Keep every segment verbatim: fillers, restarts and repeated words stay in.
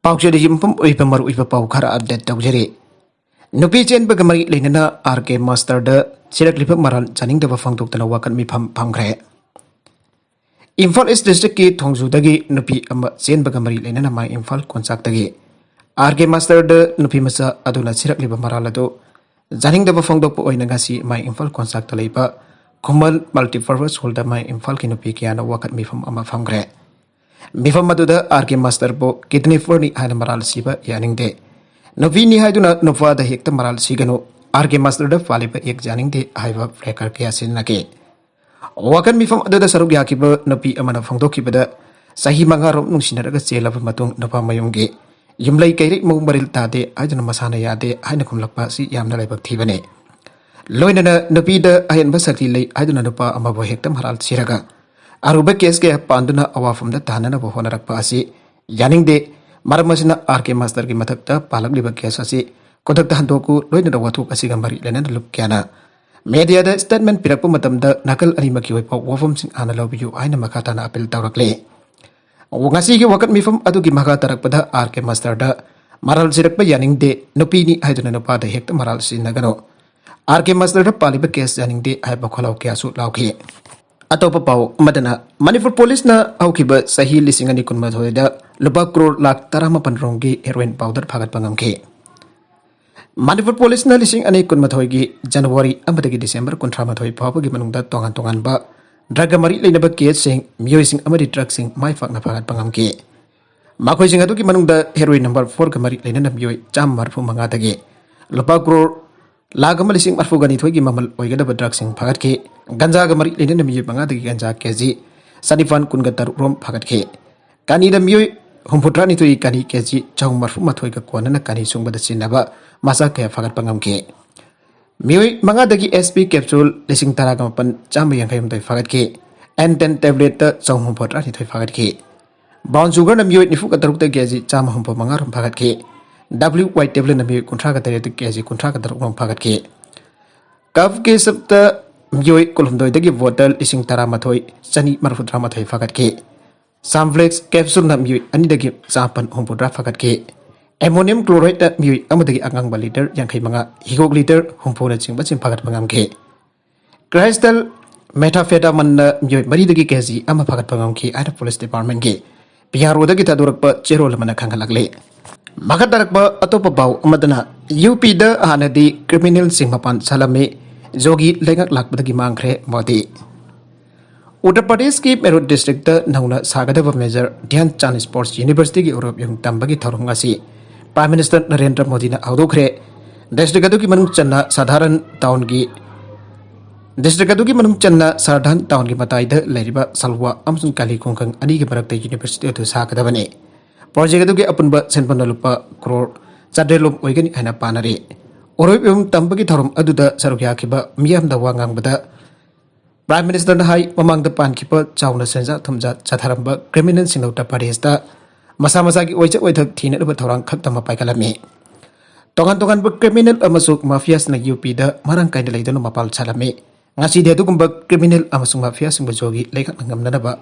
ꯄꯥꯎꯆꯦꯗꯒꯤ ꯃꯐꯝ ꯑꯣꯏꯕ ꯃꯔꯨꯑꯣꯏꯕ ꯄꯥꯎ ꯈꯔ ꯑꯞꯗꯦꯠ ꯇꯧꯖꯔꯤ꯫ ꯅꯨꯄꯤ ꯆꯦꯟꯕꯒ ꯃꯔꯤ ꯂꯩꯅꯅ ꯑꯥꯔ ꯀꯦ ꯃꯥꯁꯇꯔꯗ ꯁꯤꯔꯛꯂꯤꯕ ꯃꯔꯥꯜ ꯆꯥꯅꯤꯡꯗꯕ ꯐꯣꯡꯗꯣꯛꯇꯅ ꯋꯥꯀꯠ ꯃꯤꯐꯝ ꯐꯝꯈ꯭ꯔꯦ꯫ ꯏꯝꯐꯥꯜ ꯏꯁ ꯗꯤꯁꯇ꯭ꯔꯤꯛꯀꯤ ꯊꯣꯡꯖꯨꯗꯒꯤ ꯅꯨꯄꯤ ꯑꯃ ꯆꯦꯟꯕꯒ ꯃꯔꯤ ꯂꯩꯅꯅ ꯃꯥꯏ ꯏꯝꯐꯥꯜ ꯀꯣꯟꯆꯥꯛꯇꯒꯤ ꯑꯥꯔ ꯀꯦ ꯃꯥꯁꯇꯔꯗ ꯅꯨꯄꯤ ꯃꯆꯥ ꯑꯗꯨꯅ ꯁꯤꯔꯛꯂꯤꯕ ꯃꯔꯥꯜ ꯑꯗꯨ ꯌꯥꯅꯤꯡꯗꯕ ꯐꯣꯡꯗꯣꯛꯄ ꯑꯣꯏꯅ ꯉꯁꯤ ꯃꯥꯏ ꯏꯝꯐꯥꯜ ꯀꯣꯟꯆꯥꯛꯇ ꯂꯩꯕ ꯈꯨꯃꯜ ꯃꯜꯇꯤꯄꯔꯄꯁ ꯍꯣꯜꯗ ꯃꯥꯏ ꯏꯝꯐꯥꯜꯒꯤ ꯅꯨꯄꯤ ꯀꯌꯥꯅ ꯋꯥꯀꯠ ꯃꯤꯐꯝ ꯑꯃ ꯐꯝꯈ꯭ꯔꯦ꯫ ꯃꯤꯐꯝ ꯑꯗꯨꯗ ꯑꯥꯔ ꯀꯦ ꯃꯥꯁꯇꯔꯕꯨ ꯀꯤꯗꯅꯤ ꯐꯣꯔꯅꯤ ꯍꯥꯏꯅ ꯃꯔꯥꯜ ꯁꯤꯕ ꯌꯥꯅꯤꯡꯗꯦ, ꯅꯨꯄꯤꯅꯤ ꯍꯥꯏꯗꯨꯅ ꯅꯨꯄꯥꯗ ꯍꯦꯛꯇ ꯃꯔꯥꯜ ꯁꯤꯒꯅꯨ, ꯑꯥꯔ ꯀꯦ ꯃꯥꯁꯇꯔꯗ ꯄꯥꯜꯂꯤꯕ ꯑꯦꯛ ꯌꯥꯅꯤꯡꯗꯦ ꯍꯥꯏꯕ ꯄ꯭ꯂꯦꯀꯥꯔꯗ ꯀꯌꯥ ꯁꯤꯖꯤꯟꯅꯈꯤ꯫ ꯋꯥꯀꯠ ꯃꯤꯐꯝ ꯑꯗꯨꯗ ꯁꯔꯨꯛ ꯌꯥꯈꯤꯕ ꯅꯨꯄꯤ ꯑꯃꯅ ꯐꯣꯡꯗꯣꯛꯈꯤꯕꯗ, ꯆꯍꯤ ꯃꯉꯥꯔꯣꯝ ꯅꯨꯡꯁꯤꯅꯔꯒ ꯆꯦꯜꯂꯕ ꯃꯇꯨꯡ ꯅꯨꯄꯥ ꯃꯌꯨꯝꯒꯤ ꯌꯨꯝꯂꯩ ꯀꯩꯔꯩ ꯃꯑꯣꯡ ꯃꯔꯤꯜ ꯇꯥꯗꯦ ꯍꯥꯏꯗꯨꯅ ꯃꯁꯥꯅ ꯌꯥꯗꯦ ꯍꯥꯏꯅ ꯈꯨꯝꯂꯛꯄ ꯑꯁꯤ ꯌꯥꯝꯅ ꯂꯥꯏꯕꯛ ꯊꯤꯕꯅꯤ꯫ ꯂꯣꯏꯅꯅ ꯅꯨꯄꯤꯗ ꯑꯍꯦꯟꯕ ꯁꯛꯇꯤ ꯂꯩ ꯍꯥꯏꯗꯨꯅ ꯅꯨꯄꯥ ꯑꯃꯕꯨ ꯍꯦꯛꯇ ꯃꯔꯥꯜ ꯁꯤꯔꯒ ꯑꯔꯨꯕ ꯀꯦꯁ ꯀꯌꯥ ꯄꯥꯟꯗꯨꯅ ꯑꯋꯥꯐꯝꯗ ꯇꯥꯍꯟꯅꯅꯕ ꯍꯣꯠꯅꯔꯛꯄ ꯑꯁꯤ ꯌꯥꯅꯤꯡꯗꯦ꯫ ꯃꯔꯝ ꯑꯁꯤꯅ ꯑꯥꯔ ꯀꯦ ꯃꯥꯁꯇꯔꯒꯤ ꯃꯊꯛꯇ ꯄꯥꯜꯂꯛꯂꯤꯕ ꯀꯦꯁ ꯑꯁꯤ ꯈꯨꯗꯛꯇ ꯍꯟꯗꯣꯛꯎ, ꯂꯣꯏꯅꯅ ꯋꯥꯊꯣꯛ ꯑꯁꯤꯒ ꯃꯔꯤ ꯂꯩꯅꯅ ꯂꯨꯞ ꯀꯌꯥꯅ ꯃꯦꯗꯤꯌꯥꯗ ꯁ꯭ꯇꯦꯠꯃꯦꯟ ꯄꯤꯔꯛꯄ ꯃꯇꯝꯗ ꯅꯥꯀꯜ ꯑꯅꯤꯃꯛꯀꯤ ꯑꯣꯏꯕ ꯋꯥꯐꯝꯁꯤꯡ ꯍꯥꯟꯅ ꯂꯧꯕꯤꯌꯨ ꯍꯥꯏꯅ ꯃꯈꯥ ꯇꯥꯅ ꯑꯄꯤꯜ ꯇꯧꯔꯛꯂꯤ꯫ ꯉꯁꯤꯒꯤ ꯋꯥꯀꯠ ꯃꯤꯐꯝ ꯑꯗꯨꯒꯤ ꯃꯈꯥ ꯇꯥꯔꯛꯄꯗ ꯑꯥꯔ ꯀꯦ ꯃꯥꯁꯇꯔꯗ ꯃꯔꯥꯜ ꯁꯤꯔꯛꯄ ꯌꯥꯅꯤꯡꯗꯦ, ꯅꯨꯄꯤꯅꯤ ꯍꯥꯏꯗꯨꯅ ꯅꯨꯄꯥꯗ ꯍꯦꯛꯇ ꯃꯔꯥꯜ ꯁꯤꯖꯤꯟꯅꯒꯅꯨ, ꯑꯥꯔ ꯀꯦ ꯃꯥꯁꯇꯔꯗ ꯄꯥꯜꯂꯤꯕ ꯀꯦꯁ ꯌꯥꯅꯤꯡꯗꯦ ꯍꯥꯏꯕ ꯈꯣꯜꯂꯥꯎ ꯀꯌꯥꯁꯨ ꯂꯥꯎꯈꯤ꯫ ꯑꯇꯣꯞꯄ ꯄꯥꯎ ꯑꯃꯗꯅ, ꯃꯅꯤꯄꯨꯔ ꯄꯨꯂꯤꯁꯅ ꯍꯧꯈꯤꯕ ꯆꯍꯤ ꯂꯤꯁꯤꯡ ꯑꯅꯤ ꯀꯨꯟꯃꯥꯊꯣꯏꯗ ꯂꯨꯄꯥ ꯀ꯭ꯔꯣꯔ ꯂꯥꯈ ꯇꯔꯥꯃꯥꯄꯟ ꯔꯣꯝꯒꯤ ꯍꯦꯔꯣꯏꯟ ꯄꯥꯎꯗꯔ ꯐꯥꯒꯠꯄ ꯉꯝꯈꯤ꯫ ꯃꯅꯤꯄꯨꯔ ꯄꯨꯂꯤꯁꯅ ꯂꯤꯁꯤꯡ ꯑꯅꯤ ꯀꯨꯟꯃꯥꯊꯣꯏꯒꯤ ꯖꯅꯋꯥꯔꯤ ꯑꯃꯗꯒꯤ ꯗꯤꯁꯦꯝꯕꯔ ꯀꯨꯟꯊ꯭ꯔꯥ ꯃꯥꯊꯣꯏ ꯐꯥꯎꯕꯒꯤ ꯃꯅꯨꯡꯗ ꯇꯣꯉꯥꯟ ꯇꯣꯉꯥꯟꯕ ꯗ꯭ꯔꯒ ꯃꯔꯤ ꯂꯩꯅꯕ ꯀꯦꯁꯁꯤꯡ, ꯃꯤꯑꯣꯏꯁꯤꯡ ꯑꯃꯗꯤ ꯗ꯭ꯔꯒꯁꯤꯡ ꯃꯥꯏ ꯄꯥꯛꯅ ꯐꯥꯒꯠꯄ ꯉꯝꯈꯤ꯫ ꯃꯈꯣꯏꯁꯤꯡ ꯑꯗꯨꯒꯤ ꯃꯅꯨꯡꯗ ꯍꯦꯔꯣꯏꯟ ꯅꯝꯕꯔ ꯐꯣꯔꯒ ꯃꯔꯤ ꯂꯩꯅꯅ ꯃꯤꯑꯣꯏ ꯆꯥꯝꯃ ꯃꯔꯤꯐꯨ ꯃꯉꯥꯗꯒꯤ ꯂꯨꯄꯥ ꯀ꯭ꯔꯣꯔ ꯂꯥꯈ ꯑꯃ ꯂꯤꯁꯤꯡ ꯃꯔꯤꯐꯨꯒ ꯅꯤꯊꯣꯏꯒꯤ ꯃꯃꯜ ꯑꯣꯏꯒꯗꯕ ꯗ꯭ꯔꯒꯁꯤꯡ ꯐꯥꯒꯠꯈꯤ꯫ ꯒꯟꯖꯥꯒ ꯃꯔꯤ ꯂꯩꯅꯅ ꯃꯤꯑꯣꯏ ꯃꯉꯥꯗꯒꯤ ꯒꯟꯖꯥ ꯀꯦꯖꯤ ꯆꯅꯤꯄꯥꯟ ꯀꯨꯟꯒ ꯇꯔꯨꯛ ꯔꯣꯝ ꯐꯥꯒꯠꯈꯤ꯫ ꯀꯥꯅꯤꯗ ꯃꯤꯑꯣꯏ ꯍꯨꯝꯐꯨꯇꯔꯥꯅꯤꯊꯣꯏ ꯀꯥꯅꯤ ꯀꯦꯖꯤ ꯆꯍꯨꯝ ꯃꯔꯤꯐꯨ ꯃꯥꯊꯣꯏꯒ ꯀꯣꯟꯅꯅ ꯀꯥꯅꯤ ꯁꯨꯡꯕꯗ ꯁꯤꯖꯤꯟꯅꯕ ꯃꯆꯥꯛ ꯀꯌꯥ ꯐꯥꯒꯠꯄ ꯉꯝꯈꯤ꯫ ꯃꯤꯑꯣꯏ ꯃꯉꯥꯗꯒꯤ ꯑꯦꯁ ꯄꯤ ꯀꯦꯞꯁꯨꯜ ꯂꯤꯁꯤꯡ ꯇꯔꯥꯒ ꯃꯥꯄꯟ ꯆꯥꯝꯃ ꯌꯥꯡꯈꯩ ꯍꯨꯝꯗꯣꯏ ꯐꯥꯒꯠꯈꯤ꯫ ꯑꯦꯟ ꯇꯦꯟ ꯇꯦꯕ꯭ꯂꯦꯠꯇ ꯆꯍꯨꯝ ꯍꯨꯝꯐꯨꯇꯔꯥꯅꯤꯊꯣꯏ ꯐꯥꯒꯠꯈꯤ꯫ ꯕ꯭ꯔꯥꯎꯟ ꯁꯨꯒꯔꯅ ꯃꯤꯑꯣꯏ ꯅꯤꯐꯨꯒ ꯇꯔꯨꯛꯇ ꯀꯦꯖꯤ ꯆꯥꯝꯃ ꯍꯨꯝꯐꯨ ꯃꯉꯥ ꯔꯣꯝ ꯐꯥꯒꯠꯈꯤ꯫ ꯗꯕ꯭ꯂꯤꯎ ꯋꯥꯏ ꯇꯦꯕ꯭ꯂꯦꯠꯅ ꯃꯤꯑꯣꯏ ꯀꯨꯟꯊ꯭ꯔꯥꯒ ꯇꯔꯦꯠꯇ ꯀꯦꯖꯤ ꯀꯨꯟꯊ꯭ꯔꯥꯒ ꯇꯔꯨꯛ ꯔꯣꯝ ꯐꯥꯒꯠꯈꯤ꯫ ꯀꯐ ꯀꯦꯁꯞꯇ ꯃꯤꯑꯣꯏ ꯀꯨꯟꯍꯨꯝꯗꯣꯏꯗꯒꯤ ꯕꯣꯇꯜ ꯂꯤꯁꯤꯡ ꯇꯔꯥꯃꯥꯊꯣꯏ ꯆꯅꯤ ꯃꯔꯤꯐꯨ ꯇꯔꯥꯃꯥꯊꯣꯏ ꯐꯥꯒꯠꯈꯤ꯫ Samflex capsuleꯅ ꯃꯤꯑꯣꯏ ꯑꯅꯤꯗꯒꯤ ꯆꯥꯃꯥꯄꯟ ꯍꯨꯝꯐꯨꯇꯔꯥ ꯐꯒꯠꯈꯤ꯫ Ammonium chlorideꯅ ꯃꯤꯑꯣꯏ ꯑꯃꯗꯒꯤ ꯑꯉꯥꯡꯕ ꯂꯤꯇꯔ ꯌꯥꯡꯈꯩ ꯃꯉꯥ, ꯍꯤꯒꯣꯛ ꯂꯤꯇꯔ ꯍꯨꯝꯐꯨꯅꯆꯤꯡꯕꯁꯤꯡ ꯐꯒꯠꯄ ꯉꯝꯈꯤ꯫ Crystal methamphetamine ꯃꯤꯑꯣꯏ ꯃꯔꯤꯗꯒꯤ ꯀꯦꯖꯤ ꯑꯃ ꯐꯒꯠꯄ ꯉꯝꯈꯤ ꯍꯥꯏꯅ police departmentꯀꯤ ꯄꯤꯌꯥꯔꯣꯗꯒꯤ ꯊꯥꯗꯣꯔꯛꯄ ꯆꯦꯔꯣꯜ ꯑꯃꯅ ꯈꯪꯍꯜꯂꯛꯂꯤ꯫ ꯃꯈꯥ ꯇꯥꯔꯛꯄ ꯑꯇꯣꯞꯄ ꯄꯥꯎ ꯑꯃꯗꯅ, UPꯗ ꯍꯥꯟꯅꯗꯤ criminalꯁꯤꯡ ꯃꯄꯥꯟ ꯁꯥꯜꯂꯝꯃꯤ, ꯌꯣꯒꯤ ꯂꯩꯉꯥꯛ ꯂꯥꯛꯄꯗꯒꯤ ꯃꯥꯡꯈ꯭ꯔꯦ ꯃꯣꯗꯤ꯫ ꯎꯠꯇꯔ ꯄ꯭ꯔꯗꯦꯁꯀꯤ ꯃꯦꯔꯨꯠ districtꯇ ꯅꯧꯅ ꯁꯥꯒꯗꯕ Major Dhyan Chand Sports Universityꯒꯤ ꯎꯔꯣꯞ ꯌꯨꯝ ꯇꯝꯕꯒꯤ ꯊꯧꯔꯝ ꯑꯁꯤ Prime Minister ꯅꯔꯦꯟꯗ꯭ꯔ ꯃꯣꯗꯤꯅ ꯍꯧꯗꯣꯛꯈ꯭ꯔꯦ꯫ District ꯑꯗꯨꯒꯤ ꯃꯅꯨꯡ ꯆꯟꯅ ꯁꯥꯙꯥꯔꯟ ꯇꯥꯎꯟꯒꯤ, district ꯑꯗꯨꯒꯤ ꯃꯅꯨꯡ ꯆꯟꯅ ꯁꯥꯙꯥꯔꯟ ꯇꯥꯎꯟꯒꯤ ꯃꯇꯥꯏꯗ ꯂꯩꯔꯤꯕ ꯁꯜꯋꯥ ꯑꯃꯁꯨꯡ ꯀꯥꯂꯤ ꯈꯨꯡꯒꯪ ꯑꯅꯤꯒꯤ ꯃꯔꯛꯇ university ꯑꯗꯨ ꯁꯥꯒꯗꯕꯅꯤ꯫ Project ꯑꯗꯨꯒꯤ ꯑꯄꯨꯟꯕ ꯁꯦꯟꯐꯝꯅ ꯂꯨꯄꯥ ꯀ꯭ꯔꯣꯔ ꯆꯥꯇ꯭ꯔꯦꯠ ꯂꯣꯝ ꯑꯣꯏꯒꯅꯤ ꯍꯥꯏꯅ ꯄꯥꯅꯔꯤ꯫ ꯎꯔꯣꯞ ꯌꯨꯝ ꯇꯝꯕꯒꯤ ꯊꯧꯔꯝ ꯑꯗꯨꯗ ꯁꯔꯨꯛ ꯌꯥꯈꯤꯕ ꯃꯤꯌꯥꯝꯗ ꯋꯥ ꯉꯥꯡꯕꯗ Prime Ministerꯅ ꯍꯥꯏ, ꯃꯃꯥꯡꯗ ꯄꯥꯟꯈꯤꯕ ꯆꯥꯎꯅ ꯁꯦꯟꯖꯥ ꯊꯨꯝꯖꯥ ꯆꯠꯊꯔꯝꯕ criminalꯁꯤꯡꯅ ꯎꯠꯇꯔ ꯄ꯭ꯔꯗꯦꯁꯇ ꯃꯁꯥ ꯃꯁꯥꯒꯤ ꯑꯣꯏꯖ ꯑꯣꯏꯊꯣꯛ ꯊꯤꯅꯅꯕ ꯊꯧꯔꯥꯡ ꯈꯛꯇꯃꯛ ꯄꯥꯏꯈꯠꯂꯝꯃꯤ꯫ ꯇꯣꯉꯥꯟ ꯇꯣꯉꯥꯟꯕ criminal ꯑꯃꯁꯨꯡ mafiasꯅ UPꯗ ꯃꯔꯥꯡ ꯀꯥꯏꯅ ꯂꯩꯗꯨꯅ ꯃꯄꯥꯜ ꯁꯥꯜꯂꯝꯃꯤ꯫ ꯉꯁꯤꯗꯤ ꯑꯗꯨꯒꯨꯝꯕ criminal ꯑꯃꯁꯨꯡ mafiaꯁꯤꯡꯕꯨ ꯌꯣꯒꯤ ꯂꯩꯉꯥꯛꯅ ꯉꯝꯅꯅꯕ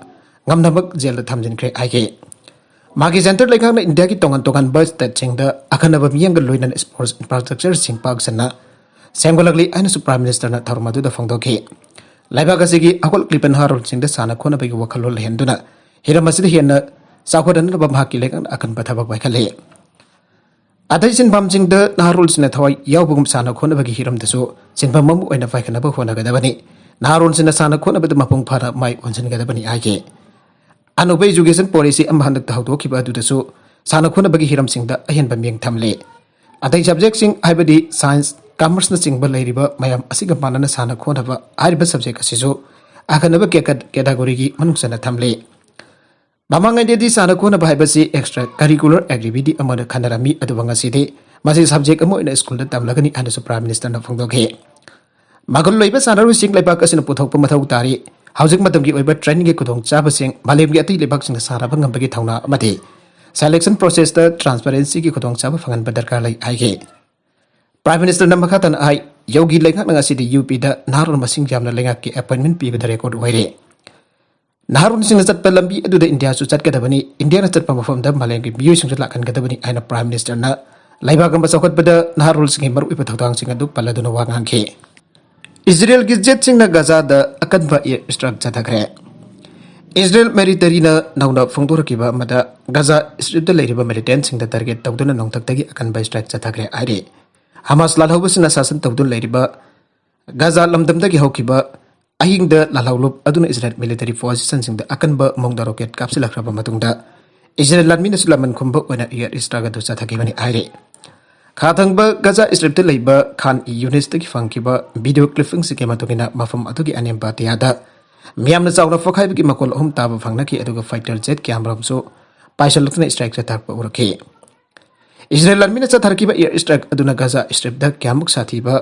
ꯉꯝꯅꯃꯛ ꯖꯦꯜꯗ ꯊꯝꯖꯤꯟꯈ꯭ꯔꯦ ꯍꯥꯏꯈꯤ꯫ ꯃꯥꯒꯤ centre ꯂꯩꯉꯥꯛꯅ ꯏꯟꯗꯤꯌꯥꯒꯤ ꯇꯣꯉꯥꯟ ꯇꯣꯉꯥꯟꯕ stateꯁꯤꯡꯗ ꯑꯈꯟꯅꯕ ꯃꯤꯠꯌꯦꯡꯒ ꯂꯣꯏꯅꯅ sports infrastructureꯁꯤꯡ ꯄꯥꯛ ꯁꯟꯅ ꯁꯦꯝꯒꯠꯂꯛꯂꯤ ꯍꯥꯏꯅꯁꯨ Prime Ministerꯅ ꯊꯧꯔꯝ ꯑꯗꯨꯗ ꯐꯣꯡꯗꯣꯛꯈꯤ꯫ ꯂꯩꯕꯥꯛ ꯑꯁꯤꯒꯤ ꯍꯧꯒꯠꯂꯛꯂꯤꯕ ꯅꯍꯥꯔꯣꯜꯁꯤꯡꯗ ꯁꯥꯟꯅ ꯈꯣꯠꯅꯕꯒꯤ ꯋꯥꯈꯜꯂꯣꯟ ꯂꯩꯍꯟꯗꯨꯅ ꯍꯤꯔꯝ ꯑꯁꯤꯗ ꯍꯦꯟꯅ ꯆꯥꯎꯈꯠꯍꯟꯅꯕ ꯃꯍꯥꯛꯀꯤ ꯂꯩꯉꯥꯛꯅ ꯑꯀꯟꯕ ꯊꯕꯛ ꯄꯥꯏꯈꯠꯂꯤ꯫ ꯑꯇꯩ ꯁꯤꯟꯐꯝꯁꯤꯡꯗ ꯅꯍꯥꯔꯣꯜꯁꯤꯡꯅ ꯊꯋꯥꯏ ꯌꯥꯎꯕꯒꯨꯝ ꯁꯥꯟꯅ ꯈꯣꯠꯅꯕꯒꯤ ꯍꯤꯔꯝꯗꯁꯨ ꯁꯤꯟꯐꯝ ꯑꯃ ꯑꯣꯏꯅ ꯄꯥꯏꯈꯠꯅꯕ ꯍꯣꯠꯅꯒꯗꯕꯅꯤ꯫ ꯅꯍꯥꯔꯣꯜꯁꯤꯡꯅ ꯁꯥꯟꯅ ꯈꯣꯠꯅꯕꯗ ꯃꯄꯨꯡ ꯐꯥꯅ ꯃꯥꯏ ꯑꯣꯟꯁꯤꯟꯒꯗꯕꯅꯤ ꯍꯥꯏꯈꯤ꯫ ꯑꯅꯧꯕ education policy ꯑꯃ ꯍꯟꯗꯛꯇ ꯍꯧꯗꯣꯛꯈꯤꯕ ꯑꯗꯨꯗꯁꯨ ꯁꯥꯟꯅ ꯈꯣꯠꯅꯕꯒꯤ ꯍꯤꯔꯝꯁꯤꯡꯗ ꯑꯍꯦꯟꯕ ꯃꯤꯠꯌꯦꯡ ꯊꯝꯂꯤ꯫ ꯑꯇꯩ subjectꯁꯤꯡ ꯍꯥꯏꯕꯗꯤ science, commerceꯅꯆꯤꯡꯕ ꯂꯩꯔꯤꯕ ꯃꯌꯥꯝ ꯑꯁꯤꯒ ꯃꯥꯟꯅꯅ ꯁꯥꯟꯅ ꯈꯣꯠꯅꯕ ꯍꯥꯏꯔꯤꯕ subject ꯑꯁꯤꯁꯨ ꯑꯈꯟꯅꯕ ꯀꯦꯀꯠ categoryꯒꯤ ꯃꯅꯨꯡ ꯆꯟꯅ ꯊꯝꯂꯤ꯫ ꯃꯃꯥꯡꯉꯩꯗꯗꯤ ꯁꯥꯟꯅ ꯈꯣꯠꯅꯕ ꯍꯥꯏꯕꯁꯤ extra curricular activity ꯑꯃ ꯑꯣꯏꯅ ꯈꯟꯅꯔꯝꯃꯤ, ꯑꯗꯨꯕꯨ ꯉꯁꯤꯗꯤ ꯃꯁꯤ subject ꯑꯃ ꯑꯣꯏꯅ schoolꯗ ꯇꯝꯂꯒꯅꯤ ꯍꯥꯏꯅꯁꯨ Prime Ministerꯅ ꯐꯣꯡꯗꯣꯛꯈꯤ꯫ ꯃꯒꯨꯟ ꯂꯩꯕ ꯁꯥꯟꯅꯔꯣꯏꯁꯤꯡ ꯂꯩꯕꯥꯛ ꯑꯁꯤꯅ ꯄꯨꯊꯣꯛꯄ ꯃꯊꯧ ꯇꯥꯔꯤ꯫ ꯍꯧꯖꯤꯛ ꯃꯇꯝꯒꯤ ꯑꯣꯏꯕ trainingꯒꯤ ꯈꯨꯗꯣꯡꯆꯥꯕꯁꯤꯡ ꯃꯥꯂꯦꯝꯒꯤ ꯑꯇꯩ ꯂꯩꯕꯥꯛꯁꯤꯡꯗ ꯁꯥꯟꯅꯕ ꯉꯝꯕꯒꯤ ꯊꯧꯅꯥ ꯑꯃꯗꯤ selectionꯒꯤ ꯈꯨꯗꯣꯡꯆꯥꯕ ꯐꯪꯍꯟꯕ ꯗꯔꯀꯥꯔ ꯂꯩ ꯍꯥꯏꯈꯤ꯫ Prime Ministerꯅ ꯃꯈꯥ ꯇꯥꯅ ꯍꯥꯏ, ꯌꯣꯒꯤ ꯂꯩꯉꯥꯛꯅ ꯉꯁꯤꯗꯤ UPꯗ ꯅꯍꯥꯔꯣꯜ ꯃꯁꯤꯡ ꯌꯥꯝꯅ ꯂꯩꯉꯥꯛꯀꯤ appointment ꯄꯤꯕꯗ record ꯑꯣꯏꯔꯦ꯫ ꯅꯍꯥꯔꯣꯜꯁꯤꯡꯅ ꯆꯠꯄ ꯂꯝꯕꯤ ꯑꯗꯨꯗ ꯏꯟꯗꯤꯌꯥꯁꯨ ꯆꯠꯀꯗꯕꯅꯤ, ꯏꯟꯗꯤꯌꯥꯅ ꯆꯠꯄ ꯃꯐꯝꯗ ꯃꯥꯂꯦꯝꯒꯤ ꯃꯤꯑꯣꯏꯁꯤꯡꯁꯨ ꯂꯥꯛꯍꯟꯒꯗꯕꯅꯤ ꯍꯥꯏꯅ Prime Ministerꯅ ꯂꯩꯕꯥꯛ ꯑꯃ ꯆꯥꯎꯈꯠꯄꯗ ꯅꯍꯥꯔꯣꯜꯁꯤꯡꯒꯤ ꯃꯔꯨꯑꯣꯏꯕ ꯊꯧꯗꯥꯡꯁꯤꯡ ꯑꯗꯨ ꯄꯜꯂꯗꯨꯅ ꯋꯥ ꯉꯥꯡꯈꯤ꯫ ꯏꯖꯔꯦꯜꯒꯤ jetꯁꯤꯡꯅ ꯒꯥꯖꯥꯗ ꯑꯀꯟꯕ air strike ꯆꯠꯊꯈ꯭ꯔꯦ꯫ ꯏꯖꯔꯦꯜ militaryꯅ ꯅꯧꯅ ꯐꯣꯡꯗꯣꯔꯛꯈꯤꯕ ꯑꯃꯗ ꯒꯥꯖꯥ Stripꯇ ꯂꯩꯔꯤꯕ militantꯁꯤꯡꯗ target ꯇꯧꯗꯨꯅ ꯅꯣꯡꯊꯛꯇꯒꯤ ꯑꯀꯟꯕ strike ꯆꯠꯊꯈ꯭ꯔꯦ ꯍꯥꯏꯔꯤ꯫ ꯍꯃꯥꯁ ꯂꯥꯜꯍꯧꯕꯁꯤꯡꯅ ꯁꯥꯁꯟ ꯇꯧꯗꯨꯅ ꯂꯩꯔꯤꯕ ꯒꯥꯖꯥ ꯂꯝꯗꯝꯗꯒꯤ ꯍꯧꯈꯤꯕ ꯑꯍꯤꯡꯗ ꯂꯥꯜꯍꯧꯂꯨꯞ ꯑꯗꯨꯅ ꯏꯖꯔꯦꯜ military positionꯁꯤꯡꯗ ꯑꯀꯟꯕ ꯃꯑꯣꯡꯗ rocket ꯀꯥꯞꯁꯤꯜꯂꯛꯈ꯭ꯔꯕ ꯃꯇꯨꯡꯗ ꯏꯖꯔꯦꯜ ꯂꯥꯟꯃꯤꯅꯁꯨ ꯂꯃꯟ ꯈꯨꯝꯕ ꯑꯣꯏꯅ air strike ꯑꯗꯨ ꯆꯠꯊꯈꯤꯕꯅꯤ ꯍꯥꯏꯔꯤ꯫ ꯈꯥ ꯊꯪꯕ ꯒꯥꯖꯥ Stripꯇ ꯂꯩꯕ ꯈꯥꯟ ꯌꯨꯅꯤꯁꯇꯒꯤ ꯐꯪꯈꯤꯕ video clippingꯁꯤꯡꯒꯤ ꯃꯇꯨꯡ ꯏꯟꯅ ꯃꯐꯝ ꯑꯗꯨꯒꯤ ꯑꯅꯦꯝꯕ ꯑꯇꯤꯌꯥꯗ ꯃꯤꯌꯥꯝꯅ ꯆꯥꯎꯅ ꯄꯣꯈꯥꯏꯕꯒꯤ ꯃꯈꯣꯜ ꯑꯍꯨꯝ ꯇꯥꯕ ꯐꯪꯅꯈꯤ, ꯑꯗꯨꯒ fighter jet ꯀꯌꯥꯃꯔꯨꯝꯁꯨ ꯄꯥꯏꯁꯤꯜꯂꯛꯇꯨꯅ strike ꯆꯠꯊꯔꯛꯄ ꯎꯔꯛꯈꯤ꯫ ꯏꯖꯔꯦꯜ ꯂꯥꯟꯃꯤꯅ ꯆꯠꯊꯔꯛꯈꯤꯕ air strike ꯑꯗꯨꯅ ꯒꯥꯖꯥ Stripꯇ ꯀꯌꯥꯃꯨꯛ ꯁꯥꯊꯤꯕ,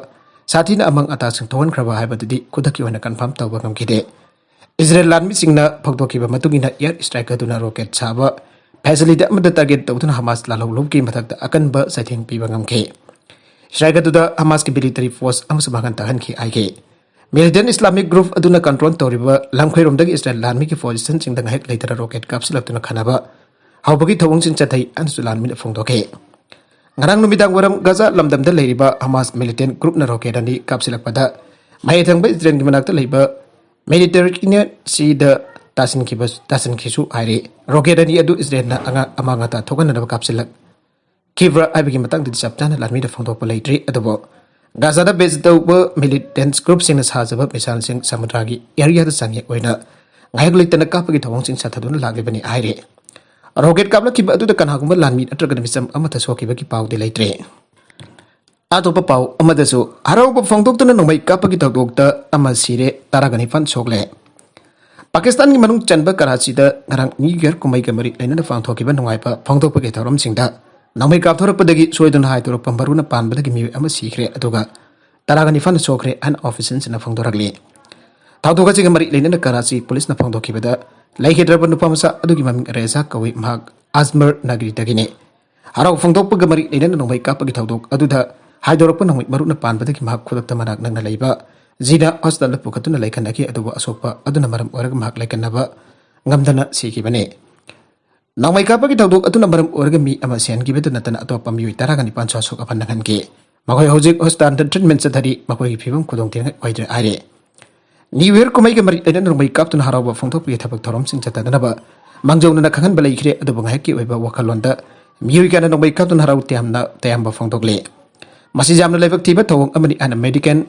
ꯁꯥꯊꯤꯅ ꯑꯃꯥꯡ ꯑꯇꯥꯁꯤꯡ ꯊꯣꯛꯍꯟꯈ꯭ꯔꯕ ꯍꯥꯏꯕꯗꯨꯗꯤ ꯈꯨꯗꯛꯀꯤ ꯑꯣꯏꯅ confirm ꯇꯧꯕ ꯉꯝꯈꯤꯗꯦ꯫ ꯏꯖꯔꯦꯜ ꯂꯥꯟꯃꯤꯁꯤꯡꯅ ꯐꯣꯡꯗꯣꯛꯈꯤꯕ ꯃꯇꯨꯡ ꯏꯟꯅ, air strike ꯑꯗꯨꯅ rocket ꯁꯥꯕ facility ꯑꯃꯗ target ꯇꯧꯗꯨꯅ ꯍꯃꯥꯁ ꯂꯥꯜꯍꯧꯂꯨꯞꯀꯤ ꯃꯊꯛꯇ ꯑꯀꯟꯕ ꯆꯩꯊꯦꯡ ꯄꯤꯕ ꯉꯝꯈꯤ꯫ Strike ꯑꯗꯨꯗ ꯍꯃꯥꯁꯀꯤ military force ꯑꯃꯁꯨ ꯃꯥꯡꯍꯟ ꯇꯥꯛꯍꯟꯈꯤ ꯍꯥꯏꯈꯤ꯫ Militant Islamic Group ꯑꯗꯨꯅ control ꯇꯧꯔꯤꯕ ꯂꯝꯈꯩꯔꯣꯝꯗꯒꯤ ꯏꯖꯔꯦꯜ ꯂꯥꯟꯃꯤꯒꯤ positionꯁꯤꯡꯗ ꯉꯥꯏꯍꯥꯛ ꯂꯩꯇꯅ rocket ꯀꯥꯞꯁꯤꯜꯂꯛꯇꯨꯅ ꯈꯟꯅꯕ ꯍꯧꯕꯒꯤ ꯊꯧꯑꯣꯡꯁꯤꯡ ꯆꯠꯊꯩ ꯍꯥꯏꯅꯁꯨ ꯂꯥꯟꯃꯤꯅ ꯐꯣꯡꯗꯣꯛꯈꯤ꯫ ꯉꯔꯥꯡ ꯅꯨꯃꯤꯗꯥꯡ ꯋꯥꯏꯔꯝ ꯒꯥꯖꯥ ꯂꯝꯗꯝꯗ ꯂꯩꯔꯤꯕ ꯍꯃꯥꯁ militant groupꯅ rocket ꯑꯅꯤ ꯀꯥꯞꯁꯤꯜꯂꯛꯄꯗ ꯃꯍꯩ ꯊꯪꯕ ꯏꯖꯔꯦꯜꯒꯤ ꯃꯅꯥꯛꯇ ꯂꯩꯕ Mediterranean Seaꯗ ꯇꯥꯁꯤꯟꯈꯤꯕ, ꯇꯥꯁꯤꯟꯈꯤꯁꯨ ꯍꯥꯏꯔꯤ꯫ Rocket ꯑꯅꯤ ꯑꯗꯨ ꯏꯖꯔꯦꯜꯅ ꯑꯉꯥꯡ ꯑꯃꯥꯡ ꯑꯇꯥ ꯊꯣꯛꯍꯟꯅꯅꯕ ꯀꯥꯞꯁꯤꯜꯂꯛꯈꯤꯕ꯭ꯔꯥ ꯍꯥꯏꯕꯒꯤ ꯃꯇꯥꯡꯗꯗꯤ ꯆꯞ ꯆꯥꯅ ꯂꯥꯟꯃꯤꯅ ꯐꯣꯡꯗꯣꯛꯄ ꯂꯩꯇ꯭ꯔꯤ꯫ ꯑꯗꯨꯕꯨ ꯒꯥꯖꯥꯗ base ꯇꯧꯕ militant groupꯁꯤꯡꯅ ꯁꯥꯖꯕ missileꯁꯤꯡ ꯁꯃꯨꯗ꯭ꯔꯒꯤ areaꯗ ꯆꯥꯡꯌꯦꯡ ꯑꯣꯏꯅ ꯉꯥꯏꯍꯥꯛ ꯂꯩꯇꯅ ꯀꯥꯞꯄꯒꯤ ꯊꯧꯑꯣꯡꯁꯤꯡ ꯆꯠꯊꯗꯨꯅ ꯂꯥꯛꯂꯤꯕꯅꯤ ꯍꯥꯏꯔꯤ꯫ Rocket ꯀꯥꯞꯂꯛꯈꯤꯕ ꯑꯗꯨꯗ ꯀꯅꯥꯒꯨꯝꯕ ꯂꯥꯟꯃꯤ ꯅꯠꯇ꯭ꯔꯒꯅ ꯃꯤꯆꯝ ꯑꯃꯠꯇ ꯁꯣꯛꯈꯤꯕꯒꯤ ꯄꯥꯎꯗꯤ ꯂꯩꯇ꯭ꯔꯤ꯫ ꯑꯇꯣꯞꯄ ꯄꯥꯎ ꯑꯃꯗꯁꯨ, ꯍꯔꯥꯎꯕ ꯐꯣꯡꯗꯣꯛꯇꯨꯅ ꯅꯣꯡꯃꯩ ꯀꯥꯞꯄꯒꯤ ꯊꯧꯗꯣꯛꯇ ꯑꯃ ꯁꯤꯔꯦ, ꯇꯔꯥꯒ ꯅꯤꯄꯥꯟ ꯁꯣꯛꯂꯦ꯫ ꯄꯥꯀꯤꯁꯇꯥꯟꯒꯤ ꯃꯅꯨꯡ ꯆꯟꯕ ꯀꯔꯥꯆꯤꯗ ꯉꯔꯥꯡ New Year ꯀꯨꯝꯍꯩꯒ ꯃꯔꯤ ꯂꯩꯅꯅ ꯄꯥꯡꯊꯣꯛꯈꯤꯕ ꯅꯨꯡꯉꯥꯏꯕ ꯐꯣꯡꯗꯣꯛꯄꯒꯤ ꯊꯧꯔꯝꯁꯤꯡꯗ ꯅꯣꯡꯃꯩ ꯀꯥꯞꯊꯣꯔꯛꯄꯗꯒꯤ ꯁꯣꯏꯗꯨꯅ ꯍꯥꯏꯗꯣꯔꯛꯄ ꯃꯔꯨꯅ ꯄꯥꯟꯕꯗꯒꯤ ꯃꯤꯑꯣꯏ ꯑꯃ ꯁꯤꯈ꯭ꯔꯦ, ꯑꯗꯨꯒ ꯇꯔꯥꯒ ꯅꯤꯄꯥꯟ ꯁꯣꯛꯈ꯭ꯔꯦ ꯍꯥꯏꯅ officialꯁꯤꯡꯅ ꯐꯣꯡꯗꯣꯔꯛꯂꯤ꯫ ꯊꯧꯗꯣꯛ ꯑꯁꯤꯒ ꯃꯔꯤ ꯂꯩꯅꯅ ꯀꯔꯥꯆꯤ ꯄꯨꯂꯤꯁꯅ ꯐꯣꯡꯗꯣꯛꯈꯤꯕꯗ, ꯂꯩꯈꯤꯗ꯭ꯔꯕ ꯅꯨꯄꯥ ꯃꯆꯥ ꯑꯗꯨꯒꯤ ꯃꯃꯤꯡ ꯔꯦꯖꯥ ꯀꯧꯏ, ꯃꯍꯥꯛ ꯑꯖꯃꯔ ꯅꯒꯔꯤꯗꯒꯤꯅꯤ꯫ ꯍꯔꯥꯎ ꯐꯣꯡꯗꯣꯛꯄꯒ ꯃꯔꯤ ꯂꯩꯅꯅ ꯅꯣꯡꯃꯩ ꯀꯥꯞꯄꯒꯤ ꯊꯧꯗꯣꯛ ꯑꯗꯨꯗ ꯍꯥꯏꯗꯣꯔꯛꯄ ꯅꯣꯡꯃꯩ ꯃꯔꯨꯅ ꯄꯥꯟꯕꯗꯒꯤ ꯃꯍꯥꯛ ꯈꯨꯗꯛꯇ ꯃꯅꯥꯛ ꯅꯛꯅ ꯂꯩꯕ ꯖꯤꯅ ꯍꯣꯁꯄꯤꯇꯥꯜꯗ ꯄꯨꯈꯠꯇꯨꯅ ꯂꯩꯈꯠꯅꯈꯤ, ꯑꯗꯨꯕꯨ ꯑꯁꯣꯛꯄ ꯑꯗꯨꯅ ꯃꯔꯝ ꯑꯣꯏꯔꯒ ꯃꯍꯥꯛ ꯂꯩꯈꯠꯅꯕ ꯉꯝꯗꯅ ꯁꯤꯈꯤꯕꯅꯤ꯫ ꯅꯣꯡꯃꯩ ꯀꯥꯞꯄꯒꯤ ꯊꯧꯗꯣꯛ ꯑꯗꯨꯅ ꯃꯔꯝ ꯑꯣꯏꯔꯒ ꯃꯤ ꯑꯃ ꯁꯤꯍꯟꯈꯤꯕꯗ ꯅꯠꯇꯅ ꯑꯇꯣꯞꯄ ꯃꯤꯑꯣꯏ ꯇꯔꯥꯒ ꯅꯤꯄꯥꯟꯁꯨ ꯑꯁꯣꯛ ꯑꯄꯟ ꯅꯪꯍꯟꯈꯤ꯫ ꯃꯈꯣꯏ ꯍꯧꯖꯤꯛ ꯍꯣꯁꯄꯤꯇꯥꯜꯗ ꯇ꯭ꯔꯤꯠꯃꯦꯟ ꯆꯠꯊꯔꯤ꯫ ꯃꯈꯣꯏꯒꯤ ꯐꯤꯕꯝ ꯈꯨꯗꯣꯡꯊꯤꯅꯤꯡꯉꯥꯏ ꯑꯣꯏꯗ꯭ꯔꯦ ꯍꯥꯏꯔꯤ꯫ ꯅ꯭ꯌꯨ ꯏꯌꯔ ꯀꯨꯝꯍꯩꯒ ꯃꯔꯤ ꯂꯩꯅꯅ ꯅꯣꯡꯃꯩ ꯀꯥꯞꯇꯨꯅ ꯍꯔꯥꯎꯕ ꯐꯣꯡꯗꯣꯛꯄꯒꯤ ꯊꯕꯛ ꯊꯧꯔꯝꯁꯤꯡ ꯆꯠꯊꯗꯅꯕ ꯃꯥꯡꯖꯧꯅꯅ ꯈꯪꯍꯟꯕ ꯂꯩꯈ꯭ꯔꯦ, ꯑꯗꯨꯕꯨ ꯉꯥꯏꯍꯥꯛꯀꯤ ꯑꯣꯏꯕ ꯋꯥꯈꯜꯂꯣꯟꯗ ꯃꯤꯑꯣꯏ ꯀꯌꯥꯅ ꯅꯣꯡꯃꯩ ꯀꯥꯞꯇꯨꯅ ꯍꯔꯥꯎ ꯇꯌꯥꯝꯅ ꯇꯌꯥꯝꯕ ꯐꯣꯡꯗꯣꯛꯂꯤ꯫ ꯃꯁꯤ ꯌꯥꯝꯅ ꯂꯥꯏꯕꯛ ꯊꯤꯕ ꯊꯧꯑꯣꯡ ꯑꯃꯅꯤ ꯍꯥꯏꯅ ꯑꯃꯦꯔꯤꯀꯥꯟ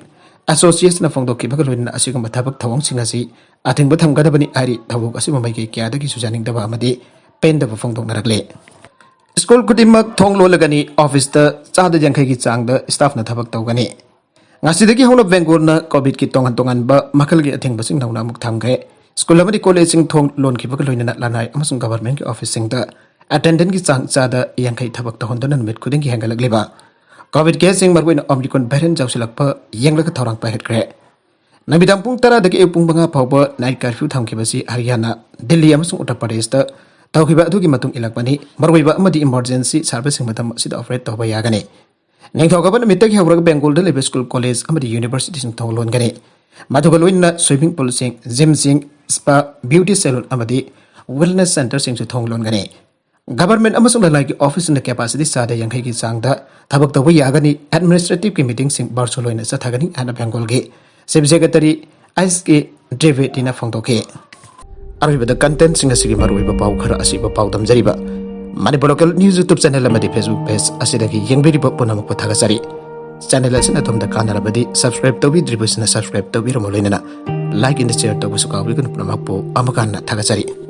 ꯑꯦꯁꯣꯁꯤꯌꯦꯁꯟꯅ ꯐꯣꯡꯗꯣꯛꯈꯤꯕꯒ ꯂꯣꯏꯅꯅ ꯑꯁꯤꯒꯨꯝꯕ ꯊꯕꯛ ꯊꯧꯑꯣꯡꯁꯤꯡ ꯑꯁꯤ ꯑꯊꯤꯡꯕ ꯊꯝꯒꯗꯕꯅꯤ ꯍꯥꯏꯔꯤ꯫ ꯊꯧꯑꯣꯡ ꯑꯁꯤꯕꯨ ꯃꯥꯏꯀꯩ ꯀꯌꯥꯗꯒꯤꯁꯨ ꯌꯥꯅꯤꯡꯗꯕ ꯑꯃꯗꯤ ꯄꯦꯟꯗꯕ ꯐꯣꯡꯗꯣꯛꯅꯔꯛꯂꯤ꯫ ꯁ꯭ꯀꯨꯜ ꯈꯨꯗꯤꯡꯃꯛ ꯊꯣꯡ ꯂꯣꯜꯂꯒꯅꯤ꯫ ꯑꯣꯐꯤꯁꯇ ꯆꯥꯗ ꯌꯥꯡꯈꯩꯒꯤ ꯆꯥꯡꯗ ꯁ꯭ꯇꯥꯐꯅ ꯊꯕꯛ ꯇꯧꯒꯅꯤ꯫ ꯉꯁꯤꯗꯒꯤ ꯍꯧꯅ ꯕꯦꯡꯒ꯭ꯂꯣꯔꯅ ꯀꯣꯚꯤꯗꯀꯤ ꯇꯣꯉꯥꯟ ꯇꯣꯉꯥꯟꯕ ꯃꯈꯜꯒꯤ ꯑꯊꯤꯡꯕꯁꯤꯡ ꯅꯧꯅ ꯑꯃꯨꯛ ꯊꯝꯈ꯭ꯔꯦ꯫ ꯁ꯭ꯀꯨꯜ ꯑꯃꯗꯤ ꯀꯣꯂꯦꯖꯁꯤꯡ ꯊꯣꯡ ꯂꯣꯟꯈꯤꯕꯒ ꯂꯣꯏꯅꯅ ꯂꯅꯥꯏ ꯑꯃꯁꯨꯡ ꯒꯚꯔꯟꯃꯦꯟꯠꯀꯤ ꯑꯣꯐꯤꯁꯁꯤꯡꯗ ꯑꯦꯇꯦꯟꯗꯦꯟꯠꯀꯤ ꯆꯥꯡ ꯆꯥꯗ ꯌꯥꯡꯈꯩ ꯊꯕꯛ ꯇꯧꯍꯟꯗꯨꯅ ꯅꯨꯃꯤꯠ ꯈꯨꯗꯤꯡꯒꯤ ꯍꯦꯟꯒꯠꯂꯛꯂꯤꯕ ꯀꯣꯚꯤꯗ ꯀꯦꯁꯁꯤꯡ, ꯃꯔꯨꯑꯣꯏꯅ ꯑꯣꯃꯤꯀ꯭ꯔꯣꯟ ꯚꯦꯔꯤꯌꯦꯟꯠ ꯌꯥꯎꯁꯤꯜꯂꯛꯄ ꯌꯦꯡꯂꯒ ꯊꯧꯔꯥꯡ ꯄꯥꯏꯈꯠꯈ꯭ꯔꯦ꯫ ꯅꯨꯃꯤꯗꯥꯡ ꯄꯨꯡ ꯇꯔꯥꯗꯒꯤ ꯑꯌꯨꯛ ꯄꯨꯡ ꯃꯉꯥ ꯐꯥꯎꯕ ꯅꯥꯏꯠ ꯀꯔꯐ꯭ꯌꯨ ꯊꯝꯈꯤꯕꯁꯤ ꯍꯔꯤꯌꯥꯅꯥ, ꯗꯤꯜꯂꯤ ꯑꯃꯁꯨꯡ ꯎꯠꯇꯔ ꯄ꯭ꯔꯗꯦꯁꯇ ꯇꯧꯈꯤꯕ ꯑꯗꯨꯒꯤ ꯃꯇꯨꯡ ꯏꯜꯂꯛꯄꯅꯤ꯫ ꯃꯔꯨꯑꯣꯏꯕ ꯑꯃꯗꯤ ꯏꯃꯔꯖꯦꯟꯁꯤ ꯁꯥꯔꯚꯤꯁꯁꯤꯡ ꯃꯇꯝ ꯑꯁꯤꯗ ꯑꯣꯄꯔꯦꯠ ꯇꯧꯕ ꯌꯥꯒꯅꯤ꯫ ꯅꯤꯡꯊꯧꯀꯥꯕ ꯅꯨꯃꯤꯠꯇꯒꯤ ꯍꯧꯔꯒ ꯕꯦꯡꯒꯣꯜꯗ ꯂꯩꯕ ꯁ꯭ꯀꯨꯜ, ꯀꯣꯂꯦꯖ ꯑꯃꯗꯤ ꯌꯨꯅꯤꯚꯔꯁꯤꯇꯤꯁꯤꯡ ꯊꯣꯡ ꯂꯣꯟꯒꯅꯤ꯫ ꯃꯗꯨꯒ ꯂꯣꯏꯅꯅ ꯁ꯭ꯋꯤꯃꯤꯡ ꯄꯨꯜꯁꯤꯡ, ꯖꯤꯝꯁꯤꯡ, ꯁ꯭ꯄꯥ, ꯕ꯭ꯌꯨꯇꯤ ꯁꯦꯂꯨꯟ ꯑꯃꯗꯤ ꯋꯦꯜꯅꯦꯁ ꯁꯦꯟꯇꯔꯁꯤꯡꯁꯨ ꯊꯣꯡ ꯂꯣꯟꯒꯅꯤ꯫ ꯒꯚꯔꯟꯃꯦꯟꯠ ꯑꯃꯁꯨꯡ ꯂꯅꯥꯏꯒꯤ ꯑꯣꯐꯤꯁꯁꯤꯡꯅ ꯀꯦꯄꯥꯁꯤꯇꯤ ꯆꯥꯗ ꯌꯥꯡꯈꯩꯒꯤ ꯆꯥꯡꯗ ꯊꯕꯛ ꯇꯧꯕ ꯌꯥꯒꯅꯤ꯫ ꯑꯦꯗꯃꯤꯅꯤꯁꯇ꯭ꯔꯦꯇꯤꯚꯀꯤ ꯃꯤꯇꯤꯡꯁꯤꯡ ꯚꯔꯆꯨꯑꯦꯜ ꯑꯣꯏꯅ ꯆꯠꯊꯒꯅꯤ ꯍꯥꯏꯅ ꯕꯦꯡꯒꯣꯜꯒꯤ ꯆꯤꯐ ꯁꯦꯀ꯭ꯔꯦꯇꯔꯤ ꯑꯦꯁ ꯀꯦ ꯗ꯭ꯔꯤꯕꯦꯗꯤꯅ ꯐꯣꯡꯗꯣꯛꯈꯤ꯫ ꯑꯔꯣꯏꯕꯗ ꯀꯟꯇꯦꯟꯠꯁꯤꯡ ꯑꯁꯤꯒꯤ ꯃꯔꯨꯑꯣꯏꯕ ꯄꯥꯎ ꯈꯔ ꯑꯁꯤꯕ ꯄꯥꯎꯗꯝꯖꯔꯤꯕ꯫ Manipur local news YouTube channel ꯑꯃꯗꯤ ꯐꯦꯁꯕꯨꯛ ꯄꯦꯖ ꯑꯁꯤꯗꯒꯤ ꯌꯦꯡꯕꯤꯔꯤꯕ ꯄꯨꯝꯅꯃꯛꯄꯨ ꯊꯥꯒꯠꯆꯔꯤ꯫ ꯆꯦꯅꯦꯜ ꯑꯁꯤꯅ ꯑꯗꯣꯝꯗ ꯀꯥꯟꯅꯔꯕꯗꯤ ꯁꯕꯁꯀ꯭ꯔꯥꯏꯕ ꯇꯧꯕꯤꯗ꯭ꯔꯤꯕꯁꯤꯅ ꯁꯕꯁꯀ꯭ꯔꯥꯏꯕ ꯇꯧꯕꯤꯔꯝꯃꯨ, ꯂꯣꯏꯅꯅ ꯂꯥꯏꯛ ꯑꯦꯟ ꯁꯤꯌꯔ ꯇꯧꯕꯁꯨ ꯀꯥꯎꯕꯤꯒꯅꯨ꯫ ꯄꯨꯝꯅꯃꯛꯄꯨ ꯑꯃꯨꯛ ꯍꯟꯅ ꯊꯥꯒꯠꯆꯔꯤ꯫